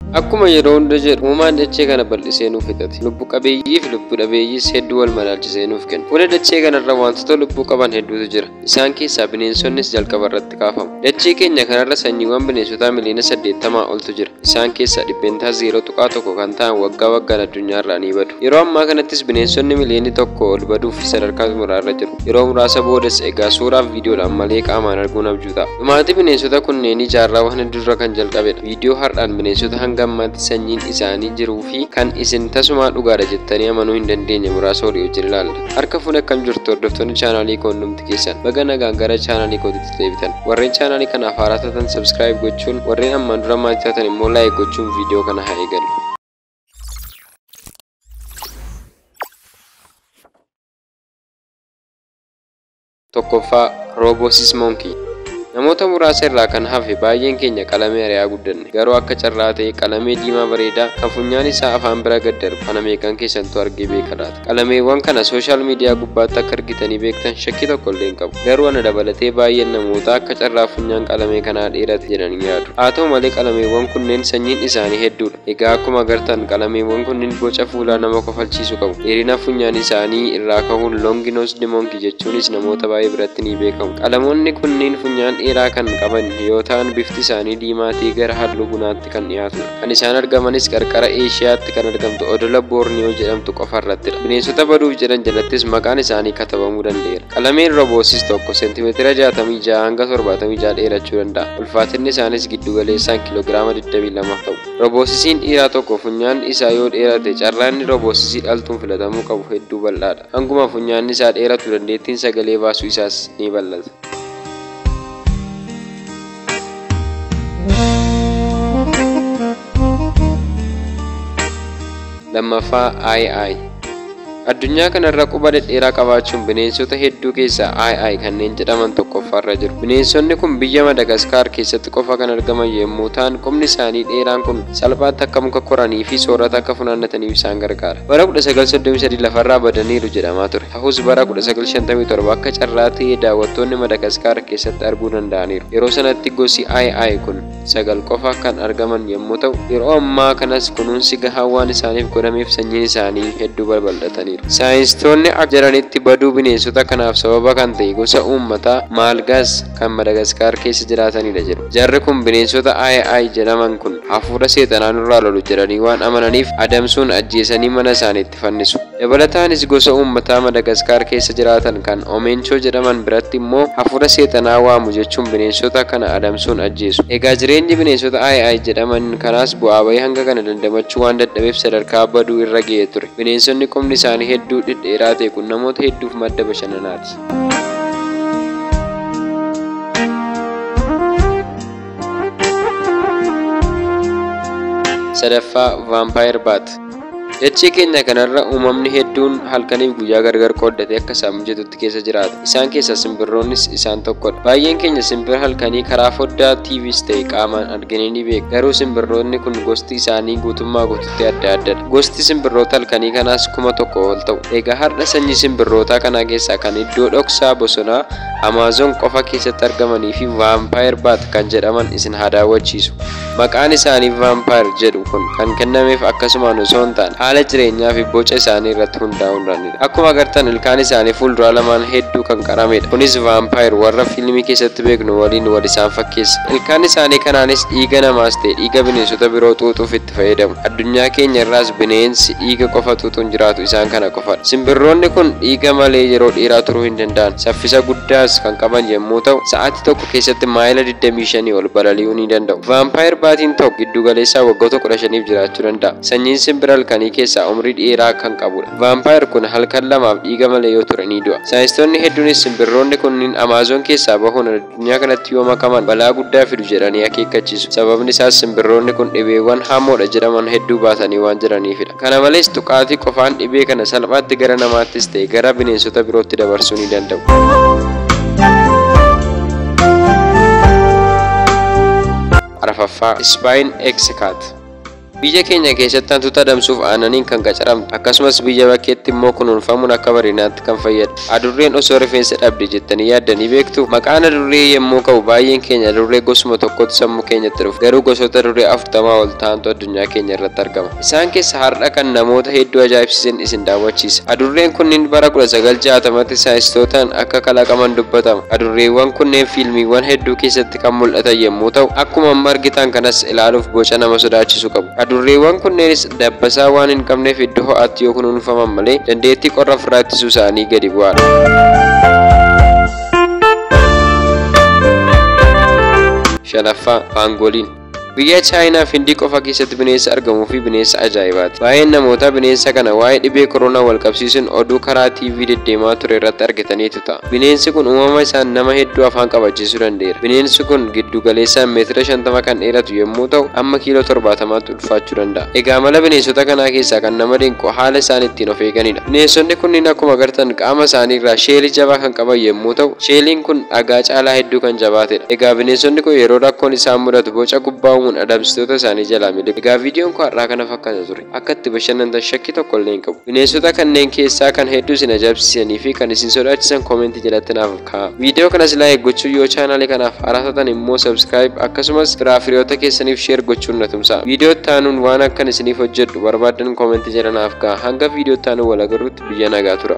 Akkuma yeroo hunda jedhu uumaan dachee kana bal'isee nuuf fixate. Lubbu qabeeyyii fi lubbu dhabeeyyiis hedduu wal madaalchisee nuuf kenna. Fuula dachee kanarra wantoota lubbuu qaban hedduutu jira. Isaan keessaa bineensonnis jalqaba irratti kaafamu. Dachee keenya kanarra sanyiiwwan bineensotaa miliyoona 80 oltu jira. Isaan keessaa 0.1% kan ta'an waggaa waggaan addunyaarraa ni badu. Yeroo ammaa kanattis bineensonni miliyoonni 1 ol baduuf sadarkaa xumuraarra jiru. Yeroo muraasa boodas egaa suuraa fi viidiyoodhaan malee qaamaan arguun abjuu ta'a. Dhumaatii bineensota kunneenii jaarraawwan hedduurra kan jalqabedha. Viidiyoo har'aan bineensota hanga ammaatti sanyiin isaanii jiruu fi kan isin tasumaa dhugaadha jettanii amanuu hin dandeenye muraasa walii wajjin ilaalla. Harka fuune akkam jirtu hordoftoonni chaanaalii koo hundumti keessan baga nagaan gara chaanaalii kootitti deebitan. Warreen chaanaalii kanaaf haaraa taatan subscribe gochuun warreen ammaan dura maatii taatan immoo like gochuun viidiyoo kana haa eegallu. Tokkoffaa Roobosis Monkey. Namoota muraasa irraa kan hafe baay'een keenya qalamee ari'aa guddanne. Garuu akka carraa ta'e qalamee diimaa bareedaa kan funyaan isaa afaan bira gad darbu kana meeqan keessantu argee beeka laata? Qalameewwan kana sooshaal miidiyaa gubbaatti akka argitanii beektan shakkii tokko illee hin qabu. Garuu ana dabalatee baay'een namoota akka carraa funyaan qalamee kanaa dheerate jedhanii yaadu. Haa ta'u malee qalameewwan kunneen sanyiin isaanii hedduudha. Egaa akkuma agartan qalameewwan kunneen boca fuulaa nama kofalchiisu qabu. Dheerina funyaan isaanii irraa ka'uun long nosed monkey jechuunis namoota baay'ee biratti ni beekamu. Qalamoonni kunneen funyaan dheeraa kan qaban yoo ta'an bifti isaanii diimaa ta'ee gara halluu bunaatti kan dhiyaatudha. Kan isaan argamanis qarqara Eeshiyaatti kan argamtu odola Boorniyoo jedhamtu qofa irrattidha. Bineensota baduuf jedhan jalattis maqaan isaanii katabamuu danda'eera. Qalameen rooboosis tokko seentimeetira 66 hanga 76 dheerachuu danda'a. Ulfaatinni isaanis giddu galeessaan kiiloogiraama 22 ta'u. Rooboosisiin dhiiraa tokko funyaan isaa yoo dheerate carraan rooboosisii dhaltuun filatamuu qabu hedduu bal'aadha. Hanguma funyaan isaa dheeratu dandeettiin sagalee baasuu isaas ni bal'ata. Lammaffaa II. Addunyaa kanarra quba dhedheeraa qabaachuun bineensota hedduu keessaa II kanneen jedhaman tokkoffaarra jiru. Bineensonni kun biyya Madagaskaar keessatti qofa kan argaman yommuu ta'an qubni isaanii dheeraan kun salphaatti akka muka koranii fi soorata akka funaannataniif isaan gargaara. Bara 1933 lafarraa badaniiru jedhamaa ture. Ta'us bara 1957 akka carraa ta'ee daawwattoonni Madagaskaar keessatti arguu danda'aniiru. Yeroo sanatti gosi II kun 9 qofa kan argaman yommuu ta'u yeroo ammaa kanas kunuunsi gahaan waan isaaniif godhameef sanyiin isaanii hedduu babal'ataniiru. Saayinsistoonni akka jedhanitti baduu bineensota kanaaf sababa kan ta'e gosa uummataa Maalgaas kan Madagaskaar keessa jiraatanidha jedhu. Jarri kun bineensota II jedhaman kun hafuura seexanaa nurraa lolu jedhanii waan amananiif adamsuun ajjeesanii mana isaaniitti fannisu. Dabalataanis gosa uummataa Madagaskaar keessa jiraatan kan Omeenchoo jedhaman biratti immoo hafuura seexanaa waamu jechuun bineensota kana adamsuun ajjeesu. Egaa jireenyi bineensota II jedhaman kanaas bu'aa bahii hanga kana dandamachuu waan dadhabeef sadarkaa baduu irra ga'ee ture. Bineensonni qubni isaanii hedduu dhedheeraa ta'e kun namoota hedduuf madda bashannanaati. Sadaffaa Vampire Bat. Dachee keenya kanarra uumamni hedduun halkaniif guyyaa gargar qooddatee akka isaan mijatutti keessa jiraata. Isaan keessaa simbirroonnis isaan tokkodha. Baay'een keenya simbira halkanii karaa foddaa TVs ta'e qaamaan arginee ni beekna. Garuu simbirroonni kun gosti isaanii guutummaa guututti adda addadha. Gosti simbirroota halkanii kanaas 1000 ol ta'u. Egaa har'a sanyii simbirrootaa kanaa keessaa kan iddoo dhoksaa bosonaa Amaazon qofa keessatti argamanii fi Vampire Bat kan jedhaman isin haa daawwachiisu. Maqaan isaanii Vampire jedhu kun kan kennameef akkasumaan osoo hin taane haala jireenyaa fi boca isaanii irratti hundaa'uudhaanidha. Akkuma agartan ilkaan isaanii fuulduraa lamaan hedduu kan qaramedha. Kunis Vampire warra fiilmii keessatti beeknu waliin wal isaan fakkeessa. Ilkaan isaanii kanaanis dhiiga namaas ta'e dhiiga bineensota biroo xuuxuuf itti fayyadamu. Addunyaa keenya irraas bineensi dhiiga qofa xuuxuun jiraatu isaan kana qofadha. Simbirroonni kun dhiiga malee yeroo dheeraa turuu hin danda'an. Saffisa guddaas kan qaban yommuu ta'u sa'aatii tokko keessatti maayila 25 ol balali'uu ni danda'u. Vampire baatiin tokko giddu galeessaa waggoota 15 jiraachuu danda'a. Sanyiin simbira halkanii keessaa umrii dheeraa kan qabudha. Vampire kun halkan lamaaf dhiiga malee yoo ture ni du'a. Saayinsistoonni hedduunis simbirroonni kunniin Amaazon keessaa bahuun addunyaa kanatti yoo makaman balaa guddaa fidu jedhanii akeekkachiisu. Sababni isaas simbirroonni kun dhibeewwan hamoodha jedhaman hedduu baatanii waan jiraniifidha. Kana malees tuqaatii qofaan dhibee kana salphaatti gara namaattis ta'e gara bineensota birootti dabarsuu ni danda'u. Arfaffaa Spine X Cat. Biyya keenya keessatti hantuuta adamsuuf aannaniin kan qacaramtu, akkasumas biyya bakkeetti immoo kunuunfamuun akka bareedinaatti kan fayyadu. Adurreen osoo rifeensa dhabde jettanii yaaddanii beektu? Maqaan adurree yommuu ka'u baay'een keenya adurree gosuma tokkotu sammuu keenyatti dhufa. Garuu gosoota adurree 40 ol ta'antu addunyaa keenya irratti argama. Isaan keessa har'a kan namoota hedduu ajaa'ibsiisan isin daawwachiisa. Adurreen kunniin bara 1960tti saayinstootaan akka kalaqaman dubbatama. Adurreewwan kunneen fiilmiiwwan hedduu keessatti kan mul'atan yommuu ta'u, akkuma amma argitan kanas ilaaluuf boca nama sodaachisu qabu. Adurreewwan kunneenis dabbasaa waan hin qabneef iddoo ho'aatti yoo kunuunfaman malee dandeettii qorra ofirraa ittisuu isaanii gadi bu'aadha. Shanaffaa, Paangooliin. Biyya Chaayinaa fi Hindii qofa keessatti bineensa argamuu fi bineensa ajaa'ibaati. Baay'een namootaa bineensa kana waa'ee dhibee koronaa wal qabsiisuun oduu karaa TV deddeemaa ture irratti argataniitu ta'a. Bineensi kun uumama isaan nama hedduu afaan qabachiisuu danda'eera. Bineensi kun giddu galeessaan meetira 50 kan dheeratu yommuu ta'u, amma kiiloo 70tti ulfaachuu danda'a. Egaa mala bineensota kanaa keessaa kan nama dinqu haala isaan ittiin of eeganidha. Bineensonni kunniin akkuma agartan qaama isaanii irraa sheelii jabaa kan qaban yommuu ta'u, sheeliin kun dhagaa caalaa hedduu kan jabaatedha. Egaa bineensonni kun yeroo rakkoon isaan mudatu boca gubbaa uumuun adamsitoota isaanii jalaa miliqu. Egaa viidiyoon koo har'aa kana fakkaata ture. Akka itti bashannantan shakkii tokko illee hin qabu. Bineensota kanneen keessaa kan hedduu isin ajaa'ibsiisanii fi kan isin sodaachisan koomentii jalatti naaf kaa'aa. Viidiyoo kanas like gochuu, yoo chaanaalii kanaaf haaraa taatan immoo subscribe, akkasumas firaa hiriyoota keessaniif share gochuun na tumsaa. Viidiyoo itti aanuun waan akkan isiniif hojjedhu barbaaddan koomentii jala naaf kaa'aa. Hanga viidiyoo itti aanuun wal agarruutti biyya nagaa tura.